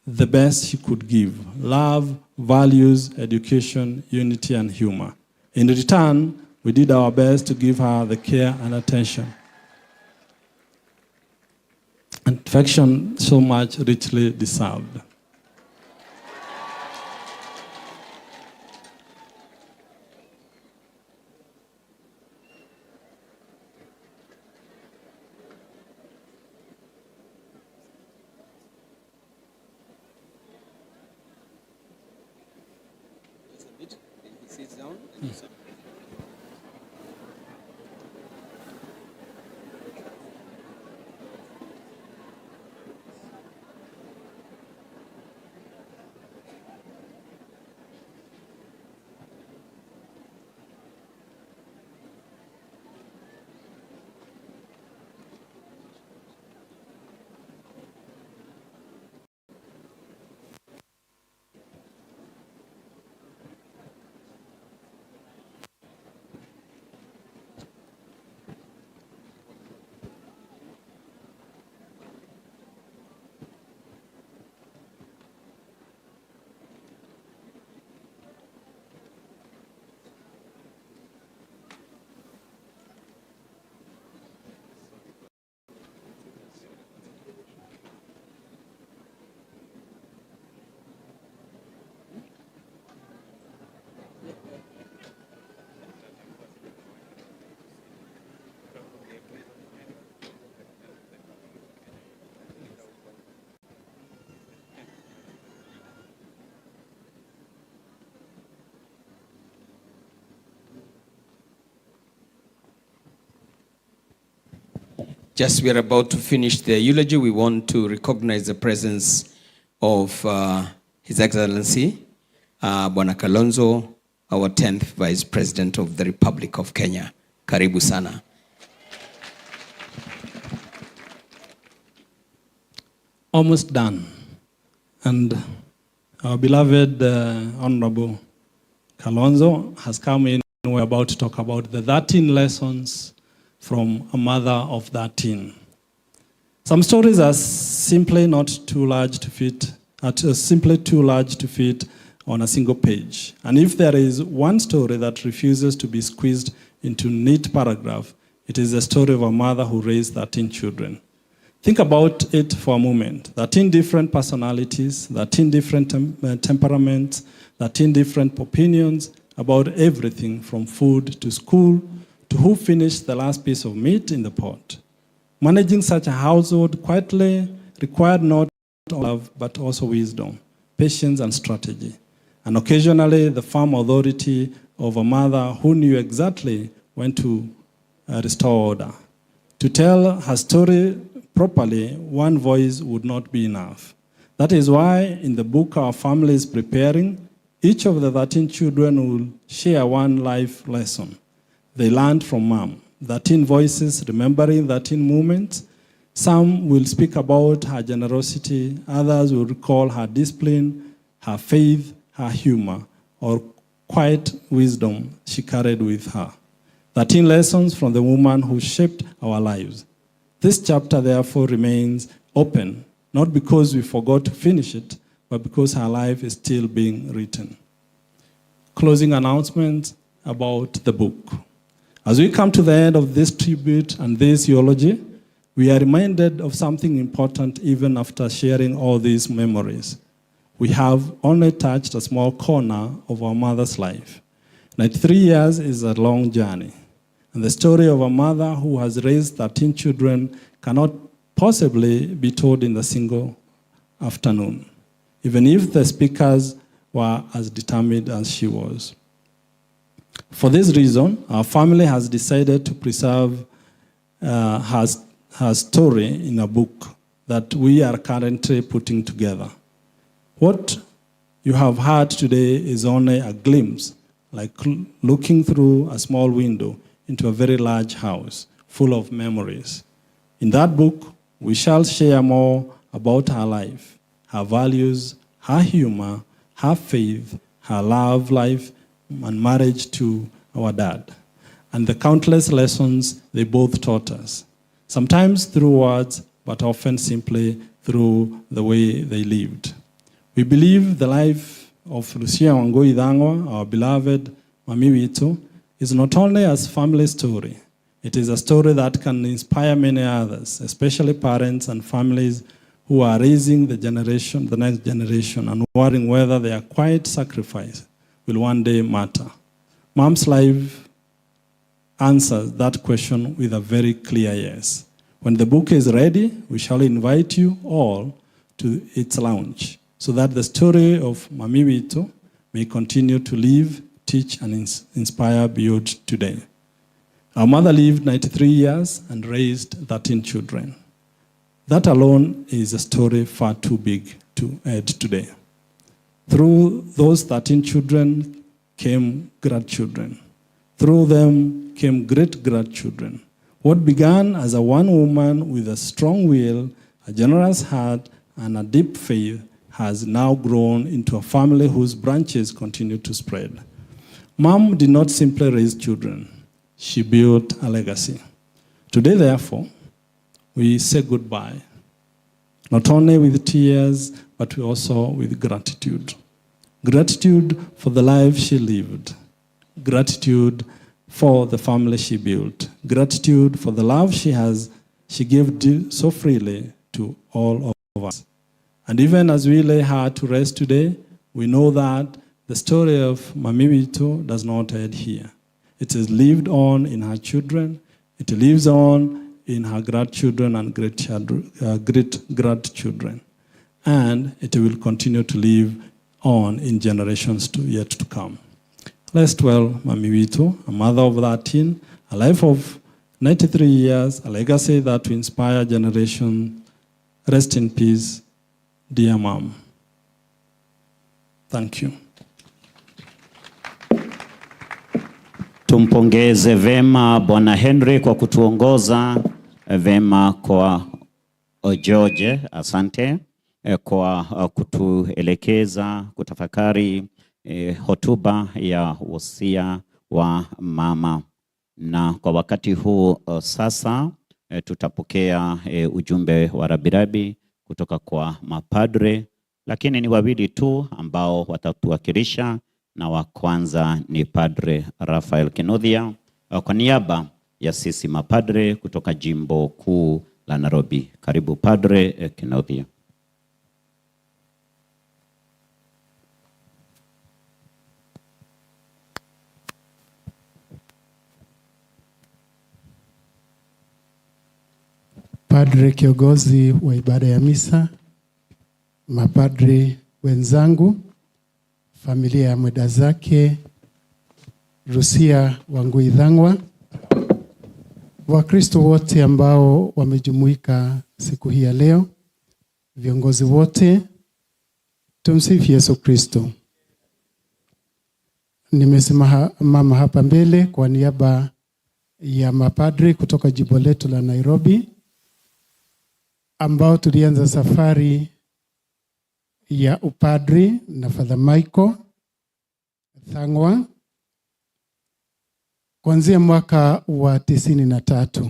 the best she could give: love, values, education, unity, and humor. In return, we did our best to give her the care and attention and affection so much richly deserved. Just we are about to finish the eulogy. We want to recognize the presence of His Excellency, Bwana Kalonzo, our 10th Vice President of the Republic of Kenya. Karibu sana. Almost done. And our beloved Honorable Kalonzo has come in. We're about to talk about the 13 lessons from a mother of 13. Some stories are simply not too large to fit, are simply too large to fit on a single page. And if there is one story that refuses to be squeezed into neat paragraph, it is the story of a mother who raised 13 children. Think about it for a moment. 13 different personalities, 13 different temperaments, 13 different opinions about everything from food to school to who finished the last piece of meat in the pot. Managing such a household quietly required not love, but also wisdom, patience, and strategy. And occasionally, the firm authority of a mother who knew exactly when to restore order. To tell her story properly, one voice would not be enough. That is why in the book our family is preparing, each of the 13 children will share one life lesson they learned from mom. 13 voices, remembering 13 moments. Some will speak about her generosity, others will recall her discipline, her faith, her humor, or quiet wisdom she carried with her. 13 lessons from the woman who shaped our lives. This chapter, therefore, remains open, not because we forgot to finish it, but because her life is still being written. Closing announcement about the book. As we come to the end of this tribute and this eulogy, we are reminded of something important even after sharing all these memories. We have only touched a small corner of our mother's life. 93 years is a long journey. And the story of a mother who has raised 13 children cannot possibly be told in a single afternoon, even if the speakers were as determined as she was. For this reason, our family has decided to preserve her story in a book that we are currently putting together. What you have heard today is only a glimpse, like looking through a small window into a very large house full of memories. In that book, we shall share more about her life, her values, her humor, her faith, her love life, and marriage to our dad, and the countless lessons they both taught us, sometimes through words, but often simply through the way they lived. We believe the life of Lucia Wangui Thang'wa, our beloved Mami Witu, is not only a family story, it is a story that can inspire many others, especially parents and families who are raising the generation, the next generation, and worrying whether their quiet sacrifice will one day matter. Mom's life answers that question with a very clear yes. When the book is ready, we shall invite you all to its launch so that the story of Mami Witu may continue to live, teach, and inspire beyond today. Our mother lived 93 years and raised 13 children. That alone is a story far too big to add today. Through those 13 children came grandchildren. Through them came great grandchildren. What began as a one woman with a strong will, a generous heart, and a deep faith has now grown into a family whose branches continue to spread. Mom did not simply raise children, she built a legacy. Today, therefore, we say goodbye, not only with tears, but we also with gratitude. Gratitude for the life she lived, gratitude for the family she built, gratitude for the love she gave so freely to all of us. And even as we lay her to rest today, we know that the story of Mami Witu does not end here. It is lived on in her children, it lives on in her grandchildren and great grandchildren, and it will continue to live on in generations yet to come. Rest well, Mami Witu, a mother of 13, a life of 93 years, a legacy that will inspire generation. Rest in peace, dear mom. Thank you. Tumpongeze vema Bwana Henry kwa kutuongoza vema kwa George, asante kwa kutuelekeza kutafakari hotuba ya wosia wa mama. Na kwa wakati huu sasa tutapokea ujumbe wa rambirambi kutoka kwa mapadre, lakini ni wawili tu ambao watatuwakilisha, na wa kwanza ni Padre Raphael Kinuthia kwa niaba ya sisi mapadre kutoka Jimbo Kuu la Nairobi. Karibu Padre Kinuthia. Padre kiongozi wa ibada ya misa, mapadre wenzangu, familia ya mwendazake Lucia Wangui Thang'wa, Wakristo wote ambao wamejumuika siku hii ya leo, viongozi wote, tumsifu Yesu Kristo. Nimesimama hapa mbele kwa niaba ya mapadri kutoka jimbo letu la Nairobi ambao tulianza safari ya upadri na Father Michael Thang'wa kuanzia mwaka wa 93.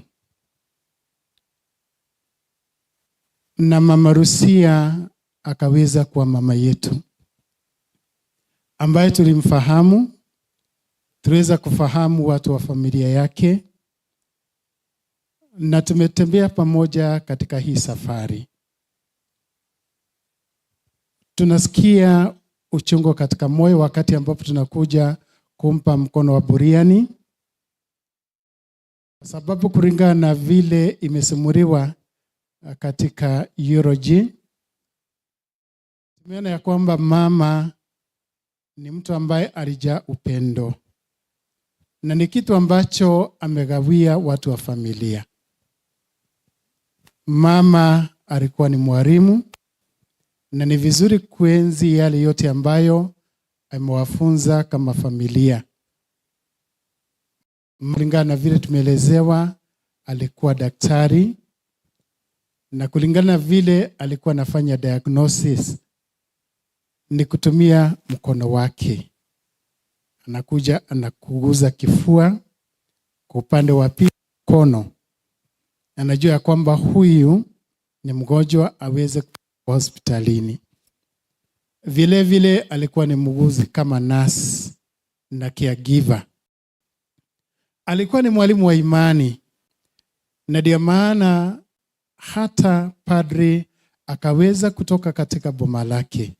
Na Mama Lucia akaweza kuwa mama yetu ambaye tulimfahamu, tuliweza kufahamu watu wa familia yake na tumetembea pamoja katika hii safari. Tunasikia uchungu katika moyo wakati ambapo tunakuja kumpa mkono wa buriani, kwa sababu kulingana na vile imesimuliwa katika eulogy, tumeona ya kwamba mama ni mtu ambaye alijaa upendo na ni kitu ambacho amegawia watu wa familia. Mama alikuwa ni mwalimu na ni vizuri kuenzi yale yote ambayo amewafunza kama familia. Kulingana na vile tumeelezewa, alikuwa daktari, na kulingana na vile alikuwa anafanya diagnosis ni kutumia mkono wake. Anakuja anakuguza kifua kwa upande wa pili mkono. Anajua kwamba huyu ni mgonjwa aweze kuwa hospitalini. Vile vile alikuwa ni muuguzi kama nurse na caregiver. Alikuwa ni mwalimu wa imani, na ndio maana hata padri akaweza kutoka katika boma lake,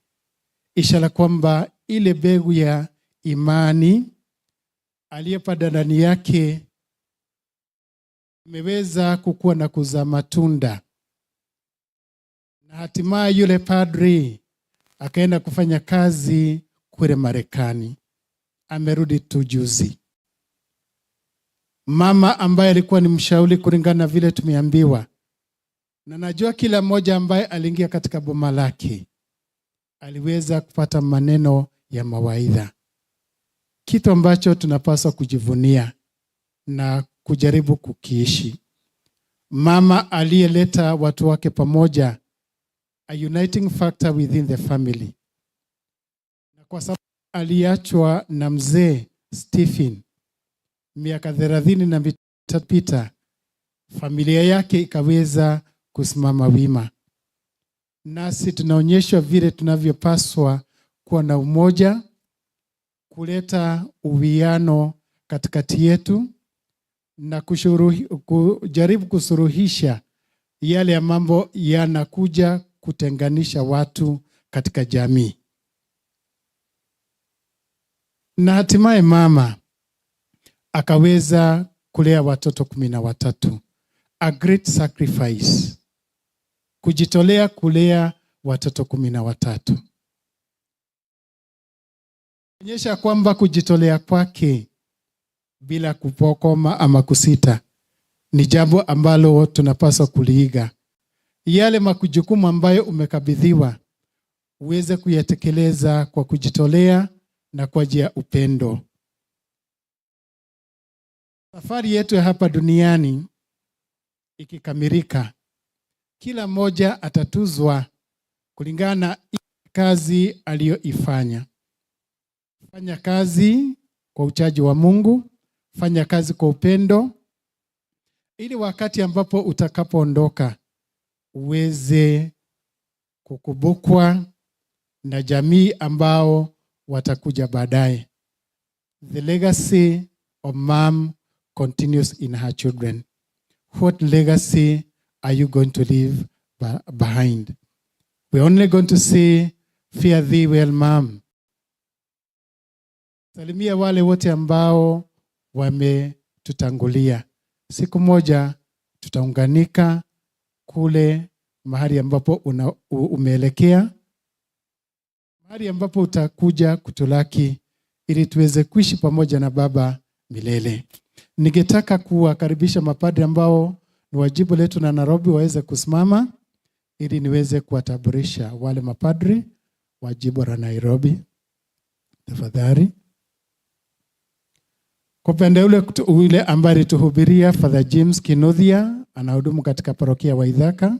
ishara kwamba ile mbegu ya imani aliyepanda ndani yake imeweza kukua na kuzaa matunda, na hatimaye yule padri akaenda kufanya kazi kule Marekani. Amerudi tu juzi. Mama ambaye alikuwa ni mshauri kulingana na vile tumeambiwa, na najua kila mmoja ambaye aliingia katika boma lake aliweza kupata maneno ya mawaidha, kitu ambacho tunapaswa kujivunia na kujaribu kukiishi. Mama aliyeleta watu wake pamoja, a uniting factor within the family. Na kwa sababu aliachwa na mzee Stephen miaka 33 pita, familia yake ikaweza kusimama wima. Nasi tunaonyeshwa vile tunavyopaswa kuwa na umoja, kuleta uwiano katikati yetu na kujaribu kusuluhisha yale ya mambo yanakuja kutenganisha watu katika jamii. Na hatimaye mama akaweza kulea watoto 13. A great sacrifice. Kujitolea kulea watoto 13. Onyesha kwamba kujitolea kwake bila kupokoma ama kusita ni jambo ambalo tunapaswa kuliiga. Yale majukumu ambayo umekabidhiwa uweze kuyatekeleza kwa kujitolea na kwa ajili ya upendo. Safari yetu ya hapa duniani ikikamilika, kila mmoja atatuzwa kulingana na kazi aliyoifanya. Fanya kazi kwa uchaji wa Mungu, fanya kazi kwa upendo, ili wakati ambapo utakapoondoka uweze kukumbukwa na jamii ambao watakuja baadaye. The legacy of mom continues in her children. What legacy are you going to leave behind? We're only going to say, fare thee well, mom. Salimia wale wote ambao wametutangulia. Siku moja tutaunganika kule mahali ambapo umeelekea, mahali ambapo utakuja kutulaki ili tuweze kuishi pamoja na Baba milele. Ningetaka kuwakaribisha mapadri ambao ni wa jimbo letu na Nairobi waweze kusimama ili niweze kuwatambulisha wale mapadri wa jimbo la Nairobi. Tafadhali. Kwa upande ule ambaye alituhubiria Father James Kinuthia anahudumu katika parokia Waithaka.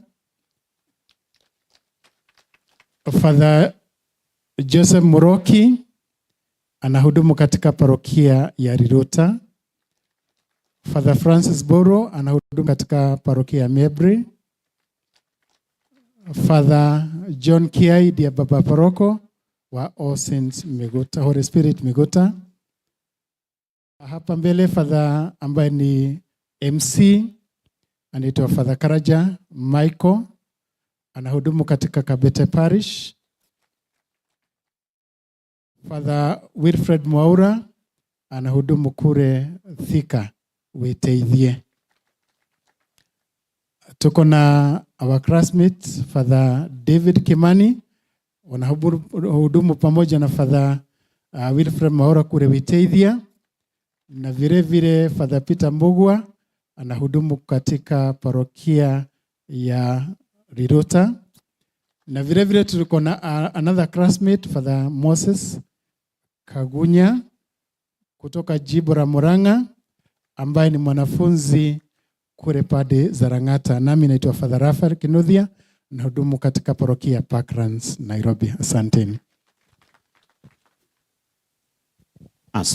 Father Joseph Muroki anahudumu katika parokia ya Riruta. Father Francis Boro anahudumu katika parokia ya Mebri. Father John Kiai ndiye baba paroko wa All Saints Miguta, Holy Spirit Miguta. Hapa mbele Father ambaye ni MC anaitwa Father Karaja Michael anahudumu katika Kabete Parish. Father Wilfred Mwaura anahudumu kule Thika Witeithie. Tuko na our classmate Father David Kimani wanahudumu pamoja na Father Wilfred Mwaura kule Witeithia, na vile vile Father Peter Mbugua anahudumu katika parokia ya Riruta, na vile vile tuko na another classmate Father Moses Kagunya kutoka jimbo la Murang'a ambaye ni mwanafunzi kule pade za Lang'ata. Nami naitwa Father Raphael Kinuthia nahudumu katika parokia ya Parklands, Nairobi. Asanteni. Asante.